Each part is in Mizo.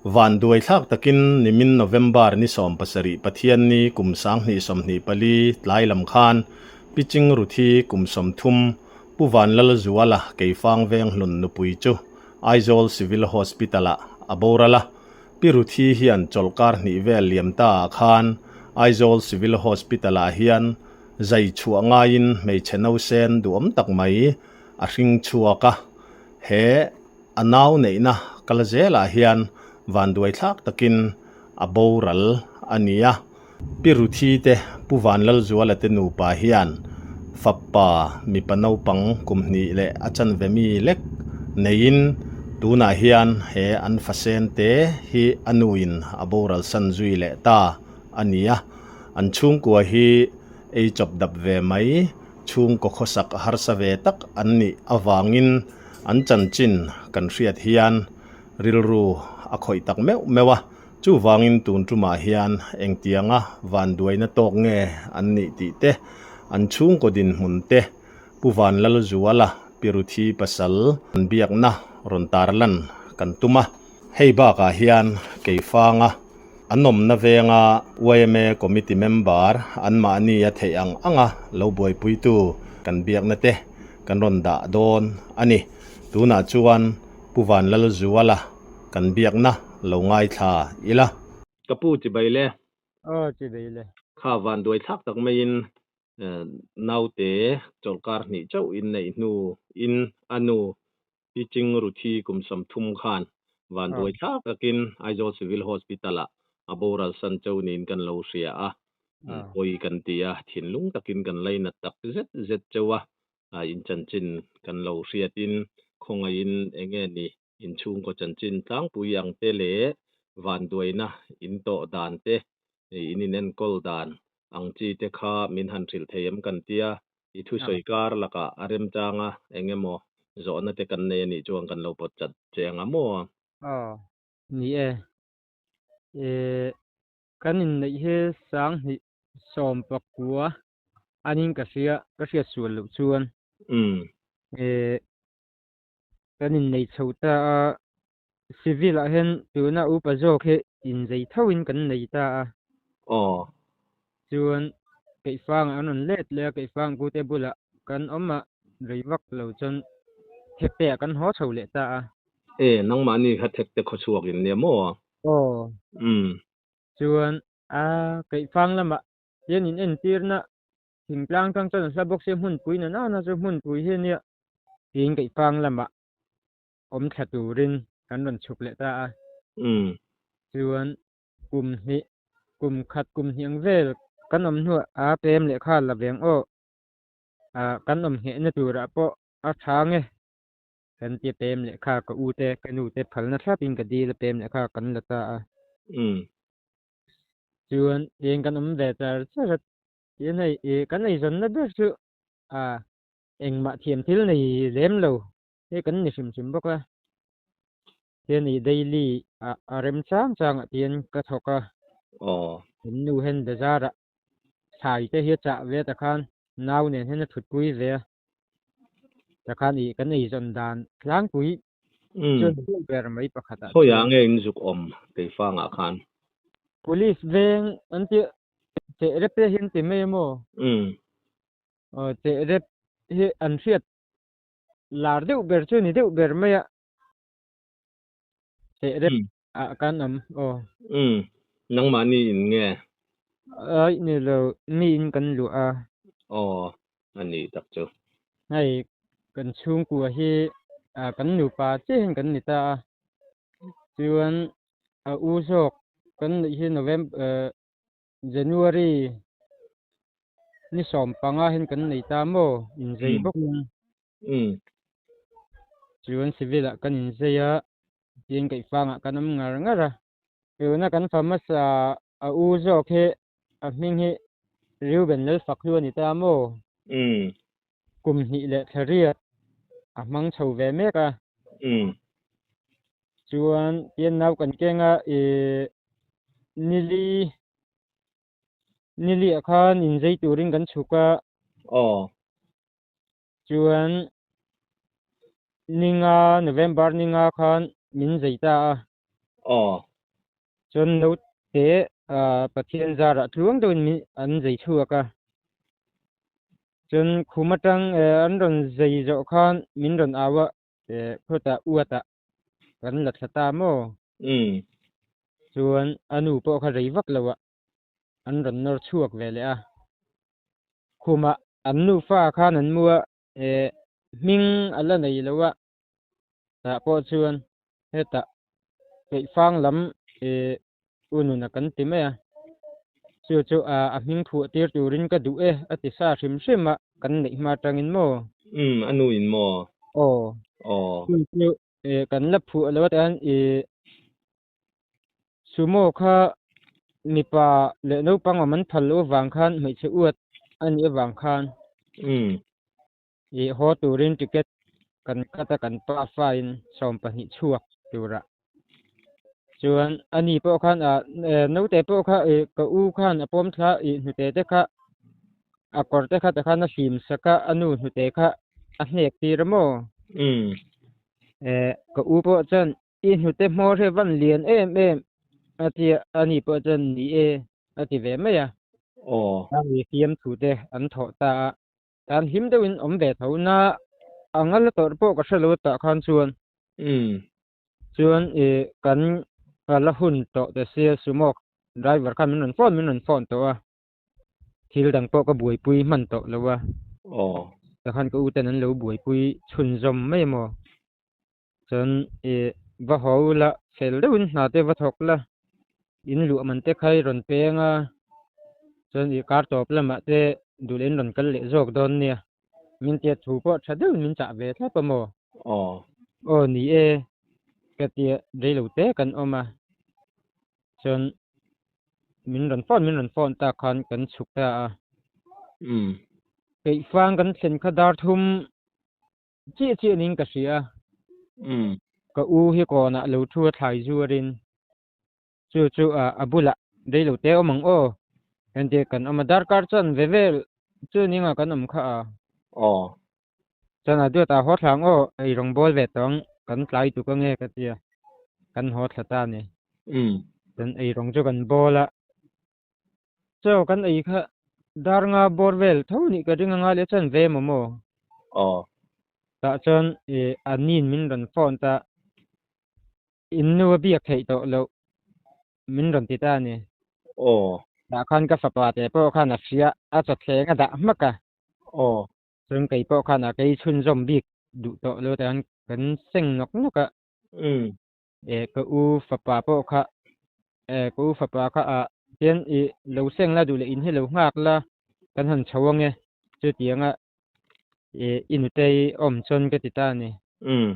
Vanduai thlak takin nimin November ni 17 Pathianni kum 2024 tlai lam khan Pi Ching Ruthi kum 30 Pu Vanlalzuala Keifang Venghlun nupui chu Aizawl Civil Hospital-ah a boral a. Pi Ruthi hian chawlhkar hnih vel liam ta ah khan Aizawl Civil Hospital-ah hian zai chhuah ngaiin hmeichhe nausen duhawm tak mai a hring chhuak a. He a nau neihna kal zelah hian vanduai thlak takin a boral a ni a. Pi Ruthi te Pu Vanlalzuala te nupa hian fapa mipa naupang kum hnih leh a chanve mi lek neiin tunah hian he an fasen te hi a nuin a boral san zui leh ta a ni a. An chhungkua hi ei chawp dap ve mai chhungkaw khawsak harsa ve tak an nih avangin an chanchin kan hriat hian rilru a khawih tak meuh meuh a. Chuvangin tun tumah hian engtianga vanduaina tawk nge an nih tih te, an chhungkaw dinhmun te, Pu Vanlalzuala Piruthi pasal an biakna rawn tarlan kan tum a. Hei bakah hian Keifanga an awmna venga yma Committee member anmahni a theih ang anga lo buaipuitu kan biakna te kan rawn dah dawn a ni. Tunah chuan Pu Vanlalzuala kan biakna lo ngaithla ila. Ka pu chibai le. Aw chibai le. Kha vanduai thlak tak maiin naute chawlhkar hnih chauh in neih hnu in a nu Pi Ching Ruthi kum 30 khan vanduai thlak takin Aizawl Civil Hospital ah a boral san chauh niin kan lo hria a, pawi kan ti a, thinlung takin kan lainat tak zet zet chauh a, in chanchin kan lo hriatin khawngaihin enge ni inchhungkaw chanchin tlangpui ang te leh vanduaina in tawh dan te, in inenkawl dan ang chi te kha min han hrilh thei em kan tia, i thusawi kar lakah a remchanga eng emaw zawhna te kan nei anih chuan kan lo pawt chat che ang a maw? Aw, ni e. Kan inneih hi 2019 anin ka hria, ka hriat sual loh chuan. Kan innei chho ta a, civil ah hian tuna upa zawk hi inzei thoin kan nei ta a. Aw. Chuan Keifang an rawn let leh a, Keifang kute bulah kan awm a, rei vak lo chuan Thekte ah kan haw chho leh ta a. E, nangmahni kha Thekte khawchhuak in nia maw? Aw. Chuan a Keifang lamah hian in entirna Thingtlang tang chuan an hla bawk sia hmunpui na nana chu hmunpui hi ania tiin Keifang lamah awm thla turin kan rawn chhuk leh ta a. Chuan kum hnih kum khat kum hnih ang vel kan awm hnuah a pem leh kha la veng aw ah kan awm nghehna turah pawh a tha nge kan tia pem leh kha ka u te ka nu te phalna thlapin ka dil a pem leh kha kan la ta a. Chuan eng kan awm ve char char a. Tin hei ih kan eizawnna ber chu ah engmah thiam thil nei lem lo hi kan ni hrim hrim bawk a. Tin ih daily ah a rem chang chang ah tian ka thawk a. Aw. Kan nu hian bazar ah thlai te hi a chah ve ta khan nau nen hian a thutpui ve a. Ta khan ih kan eizawn dan tlangpui chuan ber mai pakhat ah chuan. Khawiah nge in zuk awm Keifangah khan? Police veng an tih Cheh rep te hian ti mai a maw? Aw cheh rep hi an hriat lar deuh ber chu ni deuh ber mai a. Cheh rep ah kan awm aw. Nangmahni in nge? Aih ni lo, mi in kan luah a. Aw a ni tak chu. Hei kan chhungkua hi kan nupa chiah hian kan ni ta a. Chuan a u zawk kan neih hi November January ni 15 hian kan nei ta maw inzei bawk in. Chuan civil ah kan inzei a, tin Keifang ah kan awm ngar ngar a. Tuna kan fa hmasa a u zawk hi a hming hi Reuben Lalfak hlu a ni ta maw? Kum hnih leh thla riat a hmang chho ve mek a. Chuan tian nau kan keng a ih nili nili ah khan inzei turin kan chhuk a. Aw. Chuan ninga November ninga khan min zei ta a. Aw. Chuan naute Pathian zarah tluang deuhin min an zei chhuak a. Chuan khum atang an rawn zei zawh khan min rawn au a, khawtah uatah kan la thla ta maw? Chuan a nu pawh kha rei vak lo a, an rawn nawr chhuak ve leh a. Khumah an nufa khan an mu a, hming a la nei lo a, tah pawh chuan hetah peihfang lam u nuna kan ti mai a, chu chu a hming phuah tir turin ka duh e a ti sa hrim hrim a, kan neih hma atangin maw? Umm, a nu in maw? Aw. Aw. Chu chu kan la phuah lo a tah hian Sumo kha mipa leh naupang awm an phal loh avang khan hmeichhe uat a nih avang khan ih haw turin ticket kan cut a kan pa fain 12 chhuak tura chuan ani pawh khan ah naute pawh kha ih ka u khan a pawm thla ih hnute te kha a kawr te kha tikhan a hlim sak a a nu hnute kha a hnek tir a maw? Ka u pawh chuan I hnute hmawr hi van lian em em a ti a, ani pawh chuan ni e a ti ve mai a. Aw. A mi fiamthu te an thawh ta a, tan hlim deuhin awm ve tho na a ngal a tawrh pawh ka hre lo tah khan chuan. Umm. Chuan i kan la hun tawh te sia sumo driver khan min rawn phone min rawn phone tawh a. Thil dang pawh ka buaipui hman tawh lo a. Aw. Takhan ka uten an lo buaipui chhunzawm mai maw. Chuan i va haw la, fel deuhin hna te va thawk la, in luah man te kha i rawn peng a, chuan i kar tawp lamah te duh leh in rawn kal leh zawk dawn nia. Min tia thu pawh tha deuhin min chah ve thlap a maw? Aw. Aw ni e, ka tia rei lo te kan awm a, chuan min rawn phone min rawn phone tak khan kan chhuk ta a. Umm. Keihfang kan thlen kha dar thum Chiah chiah niin ka hria. Umm. Ka u hi kawnah lo thu a thlai zuarin chu chu a bulah rei lo te awm ang aw. Entir kan awm a, darkar chuan ve vel chu ninga kan awm kha a. Aw. Chuan a duat a haw thla ang aw, ei rawng bawl ve tawh ang, kan tlai tuk ange ka tia, kan haw thla ta a ni. Umm. Chuan ei rawng chu kan bawl a, Chaw kan ei kha dar nga bawr vel tho nih ka ring anga leh chuan ve maw maw? Aw. Tah chuan ih a nin min rawn phone ta, in nu a biak theih tawh loh min rawn ti ta a ni. Aw. Tah khan ka fapa te pawh khan a hria, a chawthleng a dah hmak a. Aw. Chuan kei pawh khan a kei chhunzawm bik duh tawh lo te khan kan seng nawk nawk a. Umm. Eh ka u fapa pawh kha eh ka u fapa kha ah hian ih lo seng la duh leh in hi lo nghak la kan han chho ange chutianga ih i nutei awm chuan ka ti ta a ni. Umm.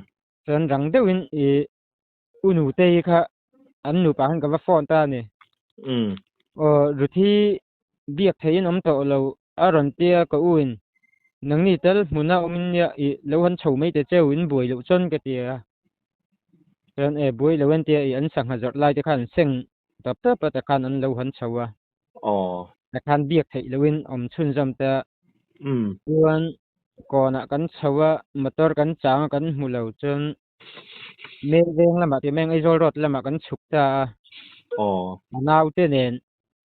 Chuan rang deuhin ih u nutei kha an nupa khan ka va phone ta a ni. Umm. Aw Ruthi biak theihin awm tawh lo a rawn tia ka u in nangni tal hmuna awmin nia ih lo han chho mai te cheu in buai loh chuan ka ti a. Chuan e buai lo en tia ih an sangha zawrh lai te khan an seng tawp tawp a tikhan an lo han chho a. Aw. Tikhan biak theih lohin awm chhunzawm te a. Umm. Chuan kawnah kan chho a motor kan chang a kan hmu lo chuan Mel veng lamah ti mai ang Aizawl road lamah kan chhuk ta a. Aw. A naute nen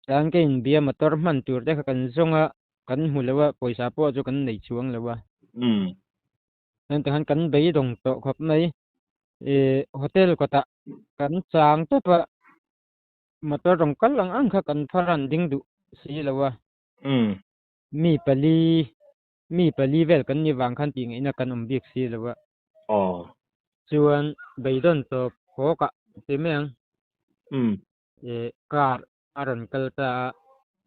Chuan ka inbia motor hman tur te kha kan zawng a, kan hmu lo a, pawisa pawh chu kan nei chuang lo a. Umm. Chuan tikhan kan beidawng tawh khawp mai. Ih hotel kawtah kan chang tawp a, motor rawn kal ang ang kha kan phar an ding duh si lo a. Umm. Mi pali, mi pali vel kan ni vang khan tih ngaihna kan awm bik si lo a. Aw. Chuan beidawn tawp hawkah ti mai ang. Umm. Ih car a rawn kal ta a,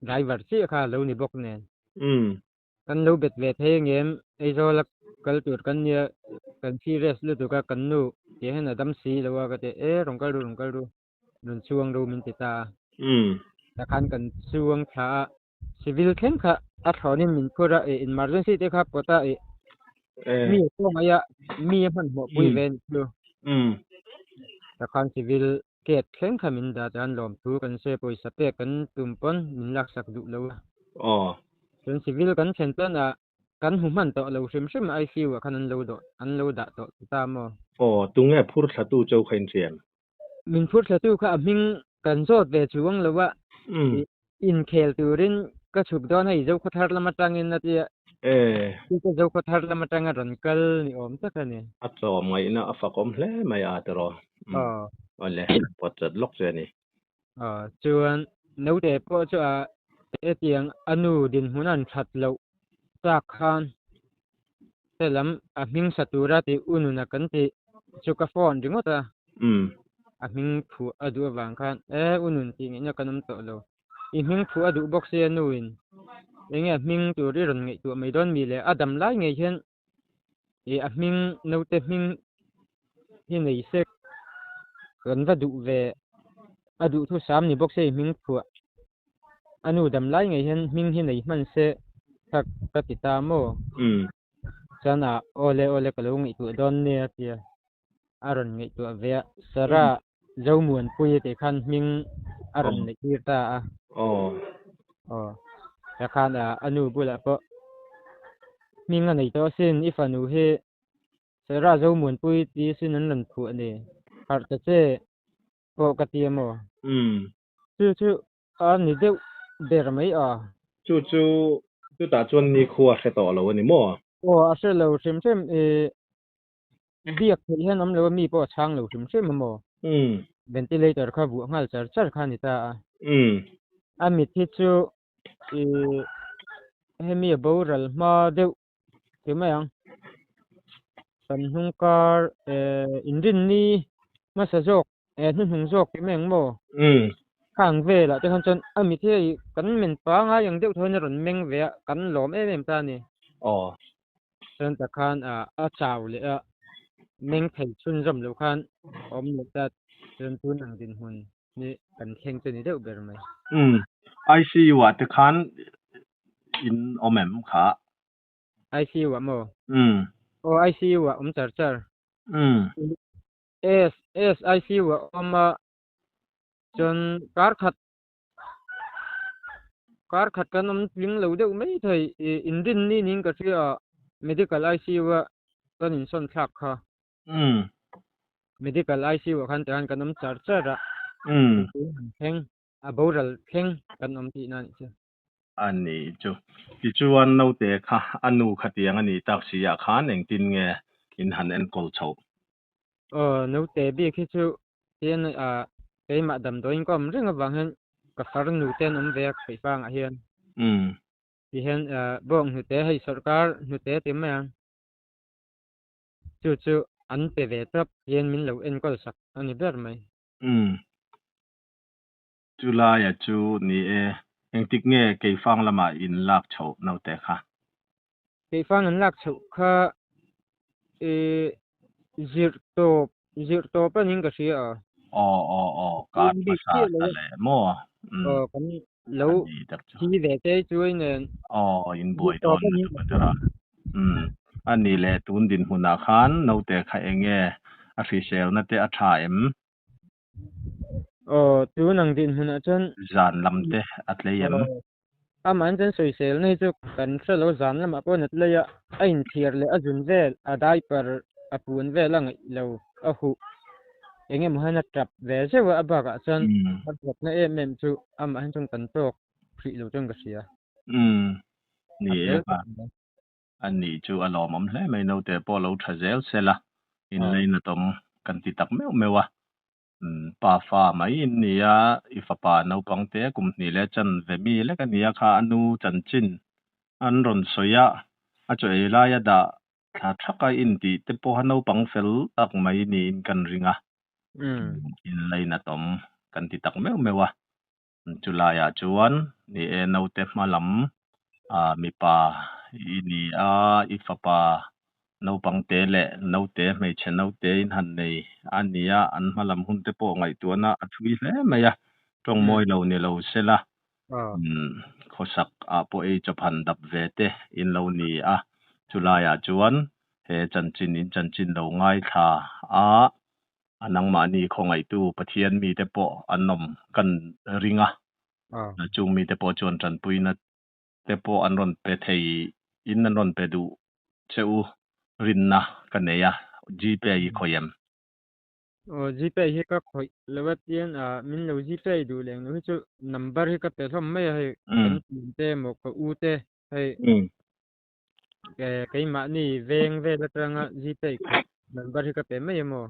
driver chiah kha a lo ni bawk nen. Umm. Kan lo bet ve thei angem, Aizawl a kal tur kan nia, kan serious lutuk a, kan nu tih hian a dam si lo a ka ti e, rawn kal ru rawn kal ru, rawn chuang ru min ti ta a. Umm. Takhan kan chuang thla a, civil thleng kha a thlawnin min phur a, ih emergency te kha pawt a, ih mi a khawngaih a, mi a hmanhmawh pui ve a ni chu. Umm. Takhan civil Gate thleng kha min dah chuan lawmthu kan sawi a, pawisa pek kan tum pawn min laksak duh lo a. Aw. Chuan civil kan thlen chuan ah kan hmu hman tawh lo hrim hrim a, ICU ah khan an lo dawh an lo dah tawh ta maw? Aw, tunge phur thlatu cheu kha in hriam? Min phur thlatu kha a hming. Kan zawt ve chuang lo a, inkhel turin ka chhuk dawn hei Zokhawthar lam atangin a tia. Chu Zokhawthar lam atanga rawn kal ni awm tak a ni. A tlawm ngaihna a fakawm hle mai a tiraw. Awle, pawt chat lawk che a ni. Chuan naute pawh chu a hetiang a nu dinhmun an that loh tak khan helam a hming sa tura tih u nuna kan tih chu ka phone ringawt a. A hming phuah a duh avang khan e u nun tih ngaihna kan awm tawh lo. I hming phuah a duh bawk sia nuin enge a hming tur i rawn ngaihtuah mai dawn mi le a dam lai ngei hian ih a hming naute hming hi nei se kan va duh ve a duh thu sam ni bawk se i hming phuah a nu dam lai ngei hian hming hi nei hman se kha ka ti ta maw chuan ah awle awle ka lo ngaihtuah dawn nia tia a rawn ngaihtuah ve a Sarah Zomuanpuia tih khan hming a rawn neih tir ta a aw tikhan a nu bulah pawh hming a nei tawh asin i fanu hi Sarah Zomuanpui tih asin an rawn phuah ni harh ta che pawh ka ti a maw chu chu a ni deuh ber mai a. Chu chu chutah chuan nikhua hre tawh lo a ni maw? Aw a hre lo hrim hrim i Biak theih hian awm lo a mi pawh a chhang lo hrim hrim a maw? Ventilator kha vuah nghal char char kha a ni ta a. A mit hi chu ih hemi a boral hma deuh ti mai ang. Kan hnung kar eh inrinni hmasa zawk eh hnuhnung zawk ti mai ang maw? Khang velah te khan chuan a mit hi hei kan men pangai ang deuh tho hian a rawn meng ve a, kan lawm em em ta a ni. Aw. Chuan tak khan a chau leh a meng thei chhunzawm loh khan awm leh ta chuan tun ang dinhmun hi kan thleng chu ni deuh ber mai. Umm ICU ah te khan in awm em kha? ICU ah maw? Umm. Aw ICU ah awm char char. Umm. S S ICU ah awm a chuan kar khat Kar khat kan awm tling lo deuh mai thei ih inrinni niin ka hria a medical ICU a kan insawn thlak kha. Medical ICU ah khan tikhan kan awm char char a thleng a boral thleng kan awm tihna a nih chu. A ni chu. Tichuan naute kha a nu khatiang a nih tak si ah khan engtin nge in han enkawl chhoh? Aw naute bik hi chu Tin ah keimah damdawiin ka awm reng avang hian ka far nute an awm ve a Khaihpang ah hian. Ti hian ah bawng hnute hei sawrkar hnute ti mai ang. Chu chu an pe ve tawp hian min lo enkawl sak a ni ber mai. Chu laia chu ni e, engtik nge Keifang lamah in lak chhoh naute kha? Keifang an lak chhoh kha i zirh tawp, zirh tawp a niin ka hria a. Aw aw aw, kar hmasa ta leh maw? Aw kan lo thi ve te chuai nen. Aw in buai dawn lutuk a tira. Umm a ni leh tun dinhmunah khan naute kha eng nge a hriselna te a tha em? Aw tun ang dinhmunah chuan Zan lam te a tlei em? Amah an chuan sawiselna hi chu kan hre lo zan lamah pawh nat lei a, a inthiar leh a zun vel, a diaper a pun vel a ngaih lo a huh. Eng emaw hian a tap ve zeuh a, a bakah chuan a hlawkna em em chu amah hian chuan kan tawk hrih lo chuan ka hria. Umm ni e pa. A nih chu a lawmawm hle mai naute pawh lo tha zel sela inleinatawm kan ti tak meuh meuh a. Pa fa mai in ni a, i fapa naupang te kum hnih leh chan ve mi lek a ni a kha a nu chanchin an rawn sawi a, a chaw ei laia dah thla thak a intih te pawha naupang fel tak mai niin kan ring a, inlainatawm kan ti tak meuh meuh a. Chu laiah chuan ni e naute hma lam ah mipa i ni a, i fapa naupang te leh naute hmeichhe naute in han nei a ni a, an hma lam hun te pawh ngaihtuahna a thui hle mai a, tawng mawi lo ni lo sela khawsak ah pawh ei chawp han dap ve te in lo ni a, chu laiah chuan he chanchin in chanchin lo ngaithla a. A nangmahni khawngaihtu Pathian mite pawh an awm kan ring a, chung mite pawh chuan tanpuina te pawh an rawn pe thei in an rawn pe duh che u rinna ka nei a, Gpay i khawih em? Aw Gpay hi ka khawih lo a tian ah min lo Gpay duh leh englo hi chu number hi ka pe hlawm mai a hei kan thian te emaw ka u te hei keimahni veng vel atanga Gpay khawih number hi ka pe mai emaw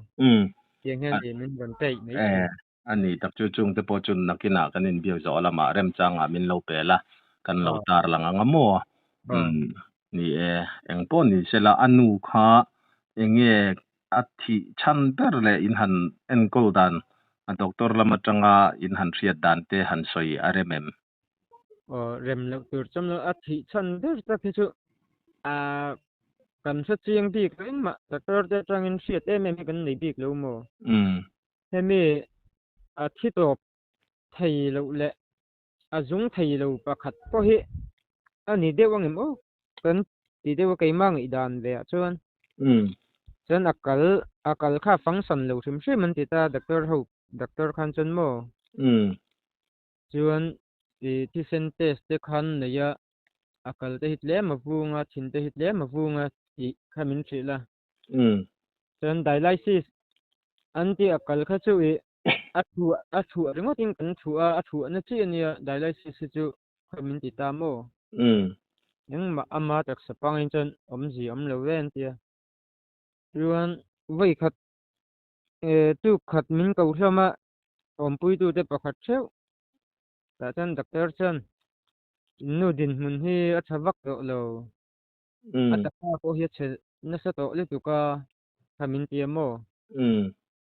tiang hian ih min rawn pay mai thin. A ni tak chu chungte pawh chu nakinah kan inbiak zawh lamah remchangah min lo pel a, kan lo tar lang ang a maw? Umm ni e, eng pawh ni sela a nu kha eng nge a thih chhan ber leh in han enkawl dan, a doctor lam atanga in han hriat dan te han sawi a rem em? Aw rem loh tur chuan a thih chhan ber tak hi chu ah kan hre chiang bik lo engmah doctor te atangin hriat em em hi kan nei bik lo maw? Hemi a thi tawp thei loh leh a zung thei lo pakhat pawh hi a ni deuh ang em aw kan ti deuh a keimah ngaihdan ve ah chuan chuan a kal a kal kha function lo hrim hrim an ti ta doctor ho doctor khan chuan maw chuan ih thisen test te khan nei a a kal te hi tlem a vung a thin te hi tlem a vung a tih kha min hrilh a. Chuan dialysis an tih a kal kha chu ih a thuah a thuah ringawt in kan thuah a, a thuahna chiah a nia dialysis hi chu khawi min ti ta maw? Engmah ama taksa pangin chuan awmzia awm lo ve an ti a. Chuan vawi khat tuk khat min ko hlawm a, awmpuitute pakhat theuh tah chuan doctor chuan nu dinhmun hi a tha vak tawh lo. A taksa pawh hi a chhe nasa tawh lutuk a, kha min ti a maw?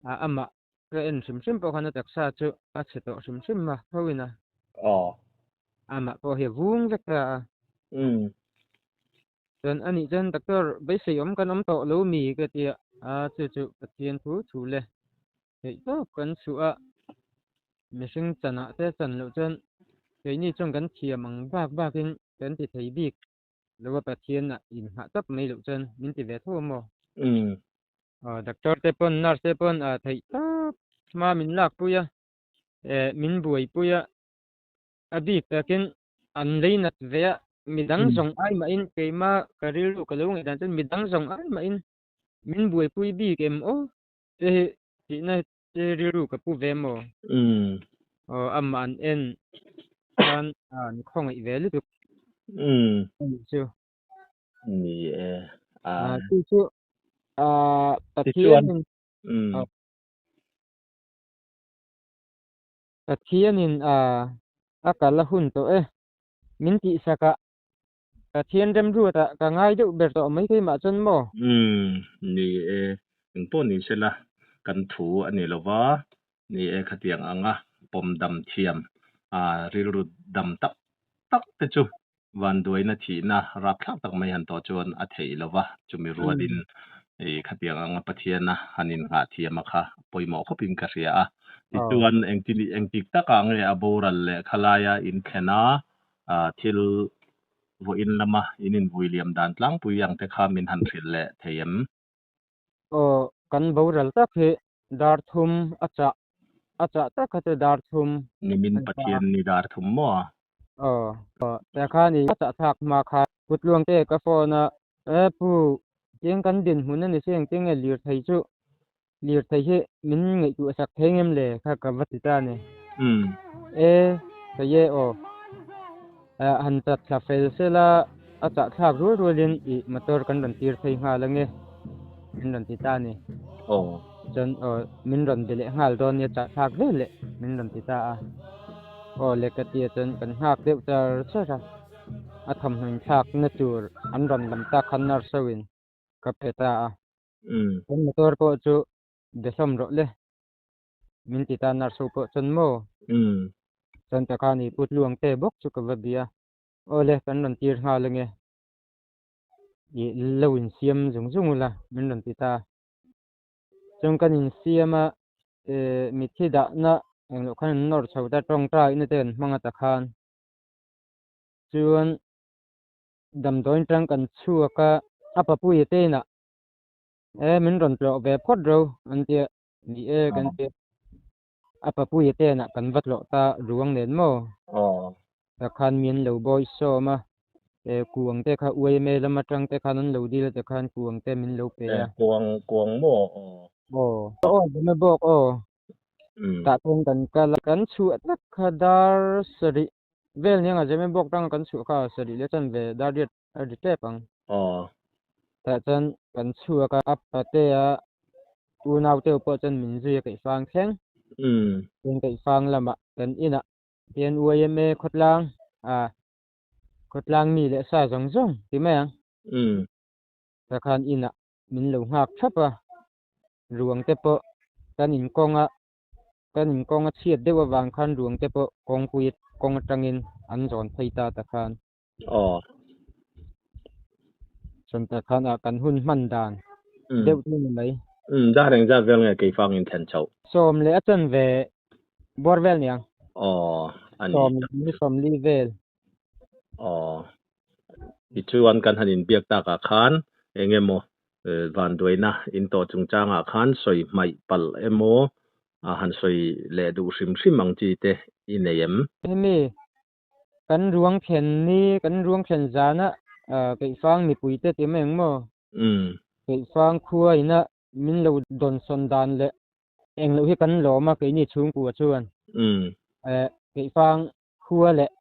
A amah ka en hrim hrim pawh khan a taksa chu a chhe tawh hrim hrim a, tho in a. Amah pawh hi a vung vek ta a. Chuan anih chuan doctor beisei awm kan awm tawh lo mi ka ti a, a chu chu Pathian thu thu le theih tawp kan chhuah a, mihring chanah te chan loh chuan keini chuan kan thiam ang bak bakin kan ti thei bik. Lo a Pathian ah in nghah tawp mai loh chuan min ti ve tho a maw? Aw doctor te pawn nurse te pawn a theih tawp hma min lak pui a, eh min buai pui a, a bik takin an lei nat ve a, midang zawng ai mahin keima ka rilru ka lo ngaihdan chuan midang zawng ai mahin min buaipui bik em aw te hi tihna te rilru ka pu ve maw? Aw amah an en khan an khawngaih ve lutuk anih chu. Ni e. Chu chu Pathianin Pathianin a kal a hun tawh e. Min tihsak a Pathian remruatah ka ngai deuh ber tawh mai keimah chuan maw? Umm, ni e, engpawh ni sela kan thu a ni lova, ni e khatiang anga pawm dam thiam, rilru dam tak tak te chu vanduaina thihna rapthlak tak mai han tawh chuan a theih lova, chumi rualin khatiang anga Pathiana han innghah thiam a kha pawimawh khawpin ka hria a. Tichuan engtik takah nge a boral leh khalaia inthlen a, thil vawiin lama in invui liam dan tlangpui ang te kha min han hrilh leh thei em? Aw, kan boral tak hi dar thum a chah, a chah tak kha chu dar thum Nimin Pathian ni dar thum maw? Aw, tah khan i a chah thlak hma khan Putluang te ka phone a, e pu, tiang kan dinhmun a ni si engtin nge lirthei chu Lirthei hi min ngaihtuah sak thei ngem le kha ka va ti ta a ni. E, thei e aw. Han chat thla fel sela a chah thlak rual rualin i motor kan rawn tir phei nghal ange min rawn ti ta a ni. Chuan aw min rawn be leh nghal dawn nia chah thlak vel leh min rawn ti ta a. Aw le ka tia chuan kan nghak deuh char char a. A thawmhnaw inthlakna tur an rawn lam tak khan nurse ho in ka pe ta a. Kan motor pawh chu be hlawm rawh le. Min ti ta nurse ho pawh chuan maw? Chuan ta khan i put luang te bawk chu ka va bia. Aw le kan rawn tir nghal ange. I lo insiam zung zung ula min rawn ti ta. Chuan kan insiam a mitthi dahna engloh khan an nawr chho ta tawngtai na te an hmang a ta khan. Chuan damdawiin tang kan chhuak a, a papuia te inah e min rawn tlawh ve phawt ro an tia ni e kan tia a papuia te inah kan va tlawh ta ruang nen maw tak khan mi an lo bawi sawm a Kuang te kha UMA lam atang te khan an lo dil a tikhan kuang te min lo pe a. Kuang kuang maw aw. Aw. Aw zeme bawk aw. Tah chuan kan kal a. Kan chhuah tak kha dar sarih vel nia nga zeme bawk tanga kan chhuah kha sarih leh chanve dar riat a ri tep ang. Aw. Tah chuan kan chhuak a, a patea unau te pawh chuan min zui a kaihfang thleng. Chuan kaihfang lamah kan inah hian UMA khawtlang a khawtlang mi leh sa zawng zawng ti mai ang. Tah khan inah min lo nghak thap a, ruang te pawh kan inkawng a, kan inkawng a chhiat deuh avang khan ruang te pawh kawngpui kawng atangin an zawn phei ta ta khan. Aw. Chuan tah khan a kan hun hman dan deuh chu ni mai. Umm dar engzat vel nge keifang in thlen chhoh? Sawm leh a chanve bawr vel niang. Aw a ni. Sawm ni sawmli vel. Aw. Tichuan kan han inbiak takah khan eng emaw vanduaina in tawh chungchangah khan sawi hmaih palh emaw han sawi leh duh hrim hrim ang chi te i nei em? Hemi kan ruang thlen ni, kan ruang thlen zana Keihfang mipuite ti mai ang maw? Keihfang khua ina min lo dawnsawn dan leh eng loh hi kan lawm a keini chhungkua chuan. Keihfang khua leh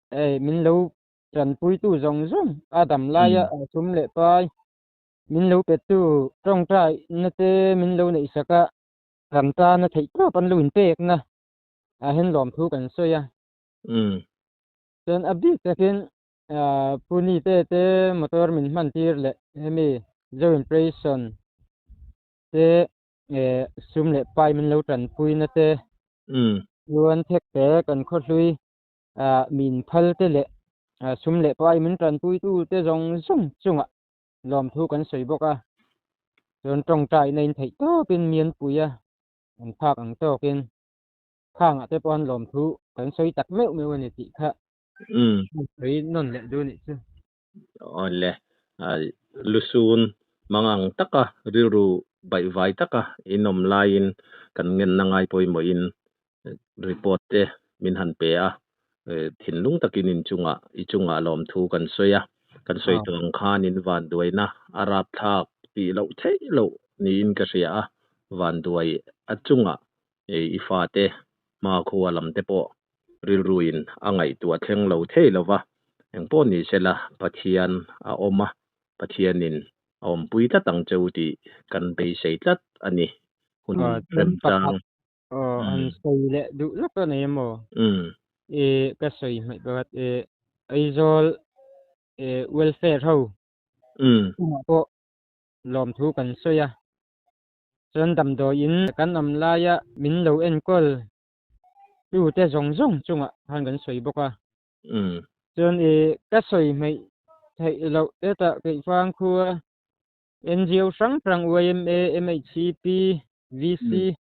min lo tanpuitu zawng zawng a dam laia sum leh pai min lo petu tawngtaina te min lo neihsak a, kan tana theih tawp an lo inpekna ah hian lawmthu kan sawi a. Chuan a bik takin Puni te te motor min hman tir leh hemi Zo Impression te sum leh pai min lo tanpuina te chuan thek te kan khawhlui min phal te leh sum leh pai min tanpuitu te zawng zawng chungah lawmthu kan sawi bawk a. Chuan tawngtaina in theih tawpin mianpui a an phak ang tawkin khangah te pawh an lawmthu kan sawi tak meuh meuh a ni tih kha sawi nawn leh duh a nih chu. Awle, lusun mangang taka rilru baihvai taka inawm laiin kan ngenna ngai pawimawhin report te min han pe a, thinlung takin inchungah i chungah lawmthu kan sawi a, kan sawi tawh ang khan in vanduaina a rapthlak tih loh theih loh niin ka hria a, vanduai a chungah i fate hmakhua lam te pawh rilruin a ngaihtuah thleng lo thei lo va, engpawh ni sela Pathian a awm a, Pathianin a awmpui tlat ang che u tih kan beisei tlat a ni. Hun remchang. Aw, an sawi leh duh lawk a nei emaw? I ka sawi hmaih pakhat i Aizawl welfare ho chungah pawh lawmthu kan sawi a, chuan damdawiin kan awm laia min lo enkawl tute zawng zawng chungah khan kan sawi bawk a. Chuan i ka sawi hmaih theih loh hetah Keihfang khua NGO hrang hrang YMA, MHCP, VC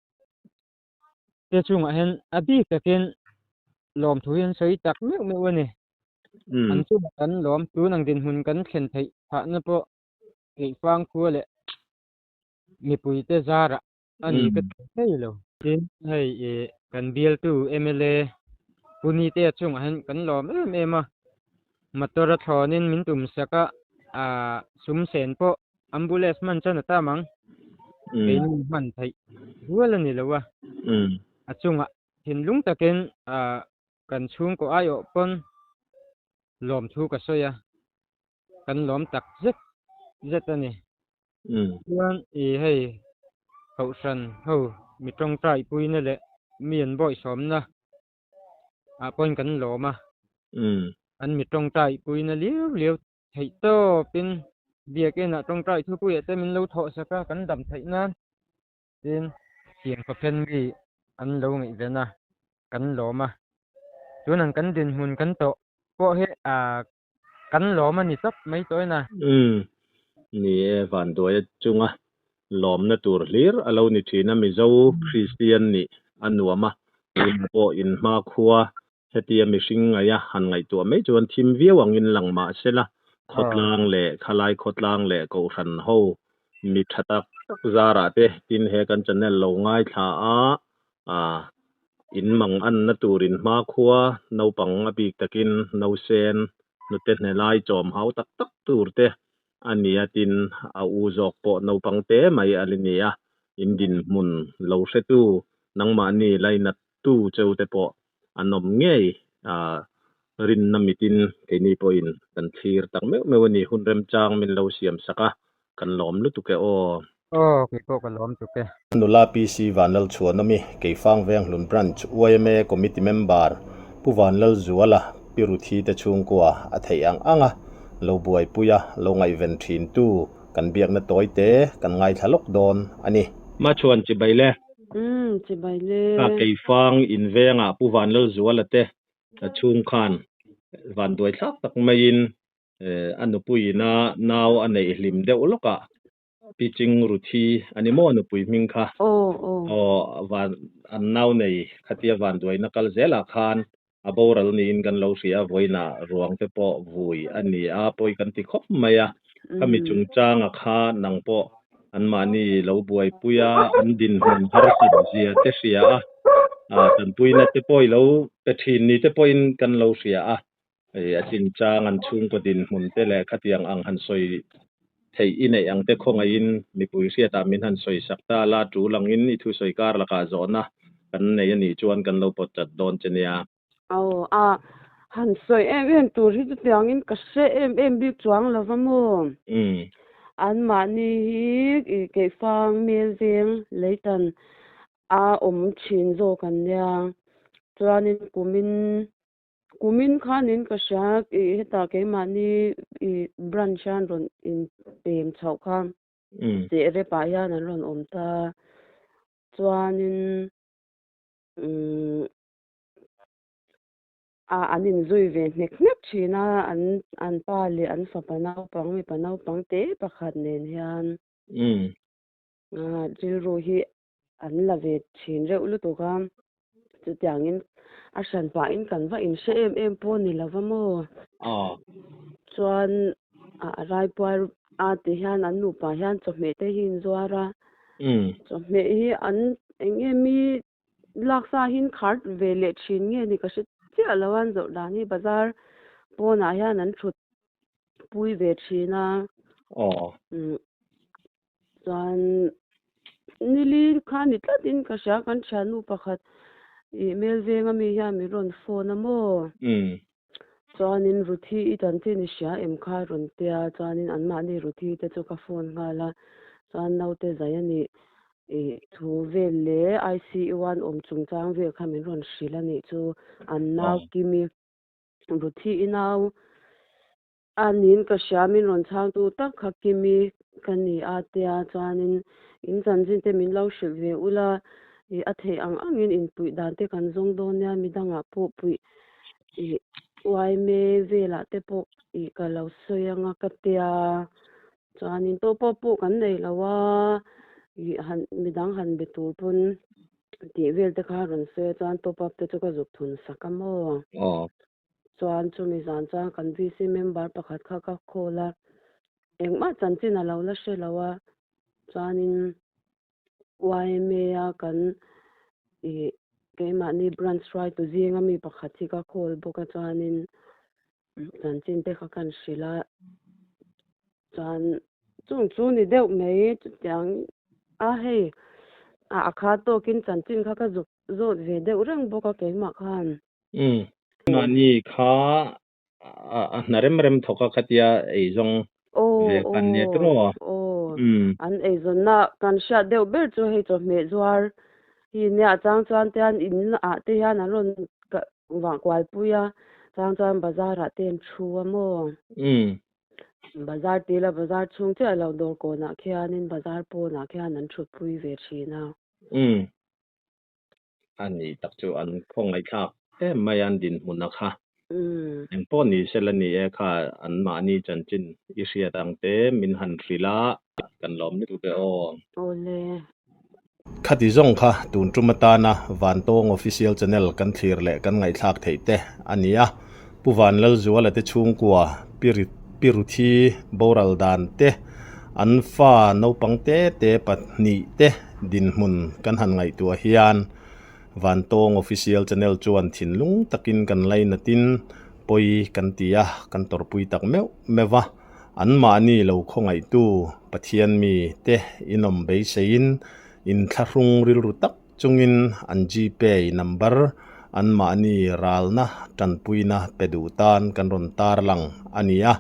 te chungah hian a bik takin lawmthu hi an sawi tak meuh meuh a ni. An chungah kan lawm tun ang dinhmun kan thlen theih phahna pawh Keihfang khua leh mipuite zarah a ni ka ti thei lo. Tin, hei i kan bialtu mla Punite chungah hian kan lawm em em a, motor a thlawnin min tum sak a, ah sum sen pawh ambulance hman chuan a tam ang, keini hman theih rual a ni lo a, a chungah thinlung takin ah kan chhungkaw aiawh pawn lawmthu ka sawi a. kan lawm tak zet zet a ni. Chuan i hei kohhran ho mi tawngtai puina leh mi an bawihsawmna ah pawhin kan lawm a. An mi tawngtai puina liau liau theih tawpin biakin ah tawngtai thupuiah te min lo thawh sak a kan dam theih nan tin tiang khawphen mi an lo ngaihven a kan lawm a. Tunang kan dinhmun kan tawh pawh hi ah Kan lawm a ni tawp mai tawh ena. Umm. Ni e, vanduai chunga lawmna tur hlir a lo ni thin a, Mizo Kristian nih a nuam a, tunah pawh inhmakhua hetia mihring ngaia han ngaihtuah mai chuan thim viau angin lang mah sela, khawtlang leh khalai khawtlang leh kohhran ho mi tha tak tak zarah te tin he kan channel lo ngaithla a, ah in mang anna tur in hmakhua naupang a bik takin nausen Hnute hne lai chawm hau tak tak tur te a ni a, tin a u zawk pawh naupang te mai a li ni a, in dinhmun lo hretu nangmahni lainat tu cheu te pawh an awm ngei a, rinna mitin keini pawhin kan thlir tak meuh meuh a ni, hun remchang min lo siam sak a, kan lawm lutuk e aw. Aw, kei pawh ka lawm tuk e. Nula PC Vanlalchhuanawmi, Keifang Venghlun Branch yma Committee Member Pu Vanlalzuala, Pi Ruthi te chhungkua a theih ang ang a, lo buaipui a, lo ngaihven thin tu kan biakna tawi te kan ngaithla lawk dawn a ni. Machhuan chibai le. Umm, chibai le. Ka Keifang in vengah Pu Vanlalzuala te chhung khan vanduai thlak tak maiin a nupuiin a nau a neih hlim deuh lawkah Pi Ching Ruthi a ni maw nupui hming kha? Aw, aw. Aw, van an nau nei khatia vanduaina kal zelah khan a boral niin kan lo hria a, vawiinah ruang te pawh vui a ni a, pawi kan ti khawp mai a. Khami chungchanga kha nang pawh anmahni lo buaipui a, an dinhmun harsat zia te hria a, tanpuina te pawh i lo pe thin ni te pawhin kan lo hria a. Hei a chinchang an chhungkaw dinhmun te leh khatiang ang han sawi theih i neih ang te khawngaihin mipui hriatah min han sawi sak ta la, tul angin i thusawi kar lakah zawhna kan nei a nih chuan kan lo pawt chat dawn che nia. Aw a, han sawi em em tur hi chutiangin ka hre em em bik chuang lo va maw? Anmahni hi i keifang mel veng leitan a awm thin zawk an nia. Chuanin kumin Kumin khanin ka hria i hetah keimahni i branch hian rawn in pem chhoh kha cheh rep ah hian an rawn awm ta chuanin umm a an inzui ve hnek hnek thin a an an pa leh an fapa naupang mipa naupang te pakhat nen hian rilru hi an la ve thin reuh lutuk a, chutiangin a hran pahin kan va inhre em em pawh ni lo va maw? Chuan a raipuar a ti hian an nupa hian chawhmeh te hi inzuar a, chawhmeh hi an eng nge mi laksa hi khar ve leh thin nge ni ka hre chiah lo a, an zawrh dan hi bazar pawnah hian an thut pui ve thin a. Chuan nili kha ni tlatin ka hria kan thiannu pakhat ih Mel venga mi hian min rawn phone a maw? Chuanin Ruthi i chanchin i hria em kha a rawn tia chuanin anmahni Ruthi te chu ka phone nghal a, chuan naute zai a nih ih thu vel leh ICU an awm chungchang vel kha min rawn hrilh a nih chu an nau Kimi Ruthi i nau A niin ka hria, min rawn chhangtu tak kha Kimi ka ni a tia chuanin in chanchin te min lo hrilh ve ula, ih a theih ang angin inpuih dan te kan zawng dawn nia, midangah pawh puih ih uaime velah te pawh ih ka lo sawi anga ka tia chuanin tawh pawh pawh kan nei lo a, ih han midang han be tur pawn tih vel te kha rawn sawi a chuan top up te chu ka zuk thun sak a maw. Chuan chumi zan chuan kan VC member pakhat kha ka call a, engmah chanchin a lo la hre lo a, chuanin yma a kan ih keimahni branch hruaitu zinga mi pakhat hi ka call bawk a chuanin chanchin te kha kan hrilh a, chuan chung chu ni deuh mai chutiang a hei a kha tawkin chanchin kha ka zuk zawt ve deuh reng bawk a keimah khan. Umm. Mahni kha a hna rem rem thawk a khatia eizawng ve kan nia tiraw? Aw aw. An eizawnna kan hriat deuh ber chu hei chawhmeh zuar hi nia a chang chuan te hian in ah te hian an rawn vah kual pui a, chang chuan bazar ah te an thu a maw? Umm. Bazar tih la bazar chhung chiah lo dawr kawnah khianin bazar pawnah khian an thutpui ve thin a. Umm. A ni tak chu an khawngaihthlak em mai a, an dinhmun a kha. Engpawh ni sela ni e kha anmahni chanchin i hriat ang te min han hrilh a, kan lawm lutuk e aw. Awle. Khati zawng kha tun tum atana Vantawng Official Channel kan thlir leh kan ngaihthlak theih te a ni a, Pu Vanlalzuala te chhungkua Pi Ruthi boral dan te, an fa naupang te te pahnih te dinhmun kan han ngaihtuah hian Vantawng Official Channel chuan thinlung takin kan lainatin. Pawi kan ti a, kan tawrhpui tak meuh meuh va. Anmahni lo khawngaihtu Pathian mi te inawm beiseiin inthlahrung rilru tak chungin an Gpay number anmahni ralna tanpuina pe duh tan kan rawn tarlang a ni a.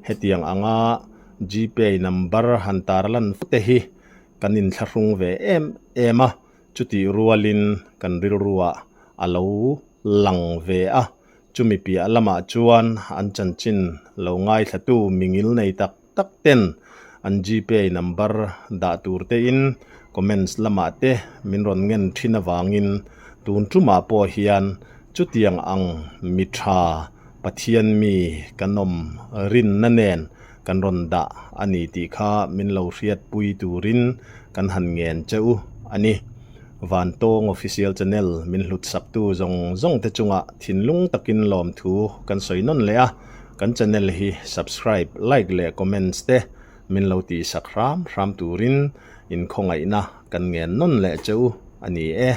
Hetiang anga Gpay number han tarlan te hi kan inthlahrung ve em em a, chutih rualin kan rilruah a lo lang ve a. Chumi piah lamah chuan an chanchin lo ngaithlatu mingil nei tak tak ten an Gpay number dah tur tein comments lamah te min rawn ngen thin avangin tun tumah pawh hian chutiang ang mi tha Pathian mi kan awm rinna nen kan rawn dah a ni tih kha min lo hriatpui turin kan han ngen che u a ni. Vantawng Official Channel min hlut saktu zawng zawng te chungah thinlung takin lawmthu kan sawi nawn leh a, kan channel hi subscribe, like leh comments te min lo tihsak hram hram turin inkhawngaihna kan ngen nawn leh che u a ni e.